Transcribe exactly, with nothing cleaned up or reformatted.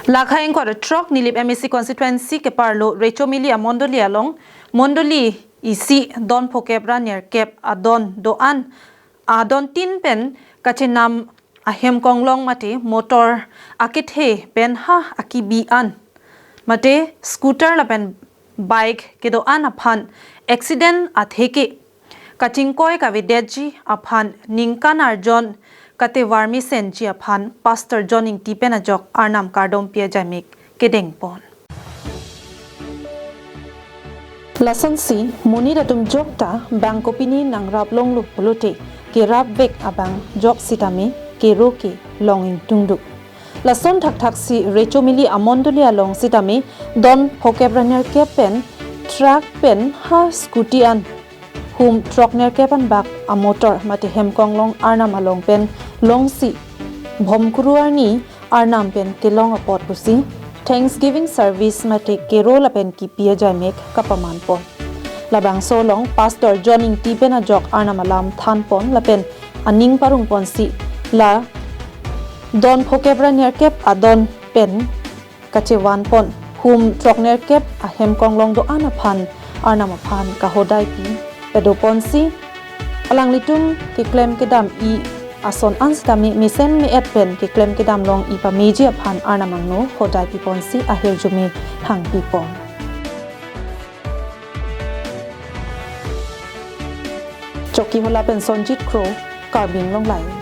Lakha ingkoi ra throk Nilip M A C constituency keparlo Rechomili amondoli along mondoli isi don phokep ra nerkep adon do-an adon tin pen kachenam ahem konglong mate motor akethe pen ha akibi an mate scooter lapen bike kedo-an aphan accident atheke kachingkoi kavedetji aphan ningkan arjon katevar mesenji aphan Pastor John Ingti pen ajok Arnam kardom pi ajaimek kedengpon. Lasonsi monit atum jokta bang kopine nangrap longlo pulote kerap vek abang jok sitame kero ke long ingtungduk. Lason thakthaksi Rechomili amondoli along sitame don phokep ra nerkep pen truck pen ha scooty an hum throk nerkep an bak amotor mate hem konglong Arnam along pen longsi bhomkuru arni Arnam pen kelong apot pusi Thanksgiving service mate kero lapen kipi ajaimek kapamanpon. Labangso along Pastor John Ingti pen ajok Arnam alam thanpon lapen aning parongponsi la don phokep ra nerkep adon pen kachevanpon hum throk nerkep ahem konglong do-an aphan Arnam aphan kahodai pi padoponsi alanglitum keklem kedam-i ason an sitame mesen me-et pen keklem kedam long-i pameji aphan Arnam angno hodai piponsi ahirjume hangpipon. Chokihola pen Sonjit Kro, Karbi Anglong Live.